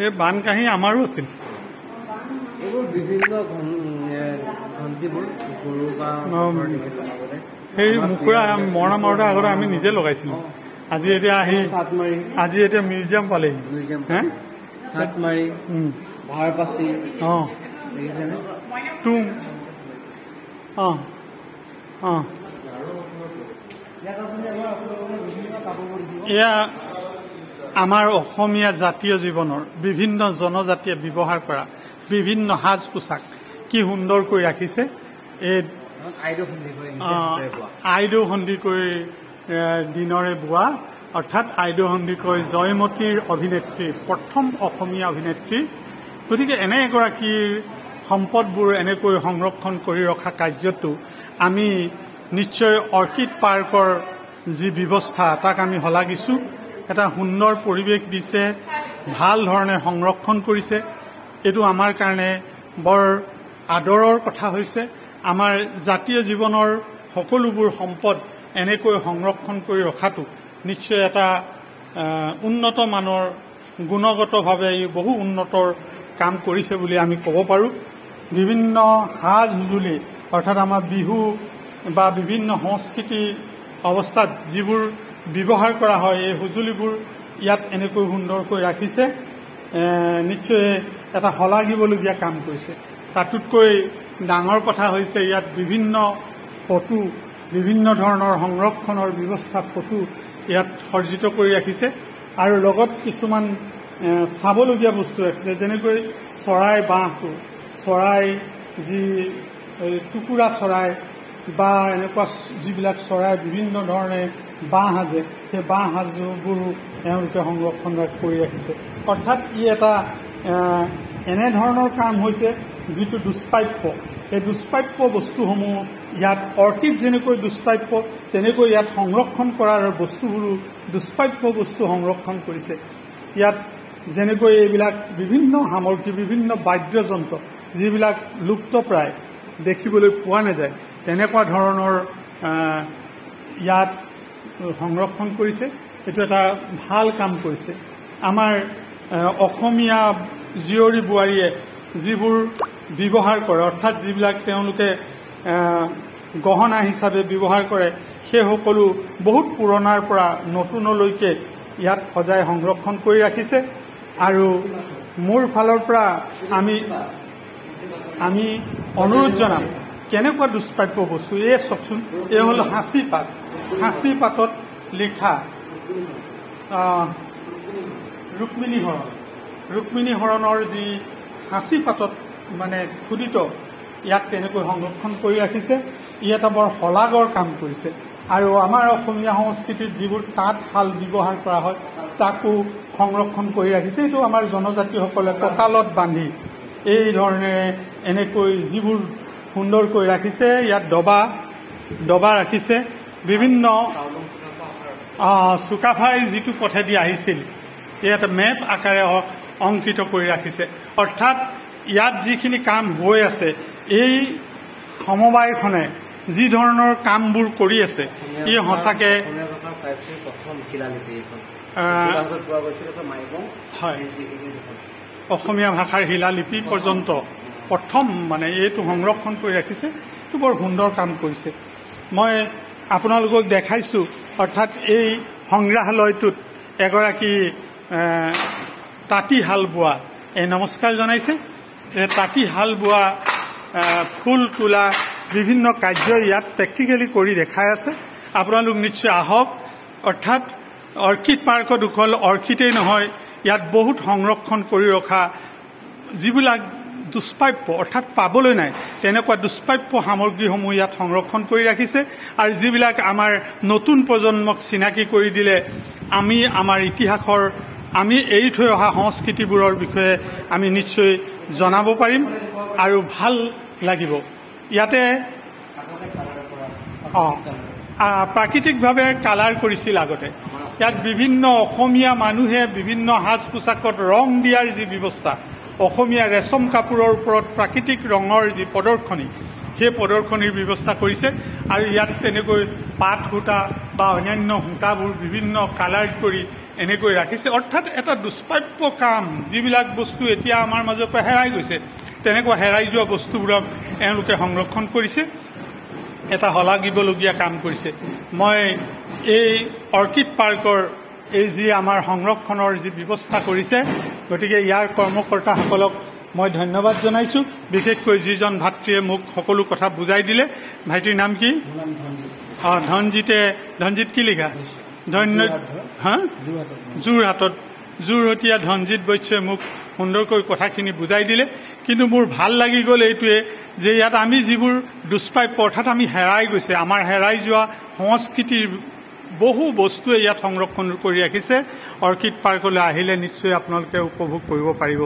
এই বানকাঁহী আমাৰো আছিল। এইবোৰ বিভিন্ন ঘণ্টিবোৰ গৰু বা সেই মুখুৰা মৰণা মাৰোতে আগতে আমি নিজে লগাইছিলোঁ। আজি এতিয়া আহি আজি এতিয়া মিউজিয়াম পালেহি। চাটমাৰি, ভাৰ পাচি, অঁ, তুম, অঁ অঁ। এয়া আমাৰ অসমীয়া জাতীয় জীৱনৰ বিভিন্ন জনজাতিয়ে ব্যৱহাৰ কৰা বিভিন্ন সাজ পোছাক কি সুন্দৰকৈ ৰাখিছে। এই আইদেউ সন্দিকৈৰ দিনৰে বোৱা, অৰ্থাৎ আইদেউ সন্দিকৈ জয়মতীৰ অভিনেত্ৰী, প্ৰথম অসমীয়া অভিনেত্ৰী। গতিকে এনে এগৰাকীৰ সম্পদবোৰ এনেকৈ সংৰক্ষণ কৰি ৰখা কাৰ্যটো আমি নিশ্চয় অৰ্কিড পাৰ্কৰ যি ব্যৱস্থা তাক আমি শলাগিছোঁ। এটা সুন্দৰ পৰিৱেশ দিছে, ভাল ধৰণে সংৰক্ষণ কৰিছে। এইটো আমাৰ কাৰণে বৰ আদৰৰ কথা হৈছে। আমাৰ জাতীয় জীৱনৰ সকলোবোৰ সম্পদ এনেকৈ সংৰক্ষণ কৰি ৰখাটো নিশ্চয় এটা উন্নত মানৰ, গুণগতভাৱে ই বহু উন্নতৰ কাম কৰিছে বুলি আমি ক'ব পাৰোঁ। বিভিন্ন সাজ সঁজুলি, অৰ্থাৎ আমাৰ বিহু বা বিভিন্ন সংস্কৃতি অৱস্থাত যিবোৰ ব্যৱহাৰ কৰা হয়, এই সঁজুলিবোৰ ইয়াত এনেকৈ সুন্দৰকৈ ৰাখিছে। নিশ্চয় এটা শলাগিবলগীয়া কাম কৰিছে। তাতোতকৈ ডাঙৰ কথা হৈছে ইয়াত বিভিন্ন ফটো, বিভিন্ন ধৰণৰ সংৰক্ষণৰ ব্যৱস্থা ফটো ইয়াত সজ্জিত কৰি ৰাখিছে আৰু লগত কিছুমান চাবলগীয়া বস্তু ৰাখিছে, যেনেকৈ চৰাই বাঁহটো, চৰাই যি টুকুৰা চৰাই বা এনেকুৱা যিবিলাক চৰাই বিভিন্ন ধৰণে বাঁহ সাজে, সেই বাঁহ সাজবোৰো এওঁলোকে সংৰক্ষণ কৰি ৰাখিছে। অৰ্থাৎ ই এটা এনেধৰণৰ কাম হৈছে যিটো দুষ্প্ৰাপ্য। এই দুষ্প্ৰাপ্য বস্তুসমূহ ইয়াত অৰ্কিড যেনেকৈ দুষ্প্ৰাপ্য, তেনেকৈ ইয়াত সংৰক্ষণ কৰাৰ বস্তুবোৰো দুষ্প্ৰাপ্য বস্তু সংৰক্ষণ কৰিছে। ইয়াত যেনেকৈ এইবিলাক বিভিন্ন সামগ্ৰী, বিভিন্ন বাদ্যযন্ত্ৰ যিবিলাক লুপ্তপ্ৰায়, দেখিবলৈ পোৱা নাযায়, তেনেকুৱা ধৰণৰ ইয়াত সংৰক্ষণ কৰিছে। এইটো এটা ভাল কাম কৰিছে। আমাৰ অসমীয়া জীয়ৰী বোৱাৰীয়ে যিবোৰ ব্যৱহাৰ কৰে, অৰ্থাৎ যিবিলাক তেওঁলোকে গহনা হিচাপে ব্যৱহাৰ কৰে, সেই সকলো বহুত পুৰণাৰ পৰা নতুনলৈকে ইয়াত সজাই সংৰক্ষণ কৰি ৰাখিছে। আৰু মোৰ ফালৰ পৰা আমি অনুৰোধ জনাম, কেনেকুৱা দুষ্প্ৰাপ্য বস্তু এই চাওকচোন। এই হ'ল সাঁচি পাত, সাঁচি পাতত লিখা ৰুক্মিণী হৰণ, ৰুক্মিণী হৰণৰ যি সাঁচি পাতত মানে খোদিত, ইয়াক তেনেকৈ সংৰক্ষণ কৰি ৰাখিছে। ই এটা বৰ শলাগৰ কাম কৰিছে। আৰু আমাৰ অসমীয়া সংস্কৃতিত যিবোৰ তাঁতশাল ব্যৱহাৰ কৰা হয় তাকো সংৰক্ষণ কৰি ৰাখিছে। এইটো আমাৰ জনজাতিসকলে কঁকালত বান্ধি এই ধৰণেৰে এনেকৈ যিবোৰ সুন্দৰকৈ ৰাখিছে। ইয়াত ডবা ৰাখিছে। বিভিন্ন চুকাফাই যিটো পথেদি আহিছিল ইয়াত মেপ আকাৰে অংকিত কৰি ৰাখিছে। অৰ্থাৎ ইয়াত যিখিনি কাম হৈ আছে, এই সমবায়খনে যি ধৰণৰ কামবোৰ কৰি আছে, ই সঁচাকে হয় অসমীয়া ভাষাৰ শিলালিপি পৰ্যন্ত প্ৰথম মানে এইটো সংৰক্ষণ কৰি ৰাখিছে। এইটো বৰ সুন্দৰ কাম কৰিছে। মই আপোনালোকক দেখাইছোঁ, অৰ্থাৎ এই সংগ্ৰহালয়টোত এগৰাকী তাঁতীশাল বোৱা, এই নমস্কাৰ জনাইছে, তাঁতীশাল বোৱা, ফুল তোলা বিভিন্ন কাৰ্য ইয়াত প্ৰেক্টিকেলি কৰি দেখাই আছে। আপোনালোক নিশ্চয় আহক। অৰ্থাৎ অৰ্কিড পাৰ্কত অকল অৰ্কিডেই নহয়, ইয়াত বহুত সংৰক্ষণ কৰি ৰখা যিবিলাক দুষ্প্ৰাপ্য, অৰ্থাৎ পাবলৈ নাই তেনেকুৱা দুষ্প্ৰাপ্য সামগ্ৰীসমূহ ইয়াত সংৰক্ষণ কৰি ৰাখিছে। আৰু যিবিলাক আমাৰ নতুন প্ৰজন্মক চিনাকি কৰি দিলে আমি আমাৰ ইতিহাসৰ, আমি এৰি থৈ অহা সংস্কৃতিবোৰৰ বিষয়ে আমি নিশ্চয় জনাব পাৰিম আৰু ভাল লাগিব। ইয়াতে প্ৰাকৃতিকভাৱে কালাৰ কৰিছিল আগতে। ইয়াত বিভিন্ন অসমীয়া মানুহে বিভিন্ন সাজ পোছাকত ৰং দিয়াৰ যি ব্যৱস্থা, অসমীয়া ৰেচম কাপোৰৰ ওপৰত প্ৰাকৃতিক ৰঙৰ যি প্ৰদৰ্শনী, সেই প্ৰদৰ্শনীৰ ব্যৱস্থা কৰিছে। আৰু ইয়াত তেনেকৈ পাট সূতা বা অন্যান্য সূতাবোৰ বিভিন্ন কালাৰ কৰি এনেকৈ ৰাখিছে। অৰ্থাৎ এটা দুষ্প্ৰাপ্য কাম, যিবিলাক বস্তু এতিয়া আমাৰ মাজৰ পৰা হেৰাই গৈছে, তেনেকুৱা হেৰাই যোৱা বস্তুবোৰক এওঁলোকে সংৰক্ষণ কৰিছে, এটা শলাগিবলগীয়া কাম কৰিছে। মই এই অৰ্কিড পাৰ্কৰ এই যি আমাৰ সংৰক্ষণৰ যি ব্যৱস্থা কৰিছে, গতিকে ইয়াৰ কৰ্মকৰ্তাসকলক মই ধন্যবাদ জনাইছোঁ। বিশেষকৈ যিজন ভাতৃয়ে মোক সকলো কথা বুজাই দিলে। ভাইটিৰ নাম কি? অঁ, ধনজিতে। ধনজিত কি লিখা? ধন্য হা, যোৰহাটত। যোৰহটীয়া ধনজিত বৈশ্যই মোক সুন্দৰকৈ কথাখিনি বুজাই দিলে। কিন্তু মোৰ ভাল লাগি গ'ল এইটোৱে যে ইয়াত আমি যিবোৰ দুষ্প্ৰাপ্য, অৰ্থাৎ আমি হেৰাই গৈছে, আমাৰ হেৰাই যোৱা সংস্কৃতিৰ বহু বস্তুৱে ইয়াত সংৰক্ষণ কৰি ৰাখিছে। অৰ্কিড পাৰ্কলৈ আহিলে নিশ্চয় আপোনালোকে উপভোগ কৰিব পাৰিব।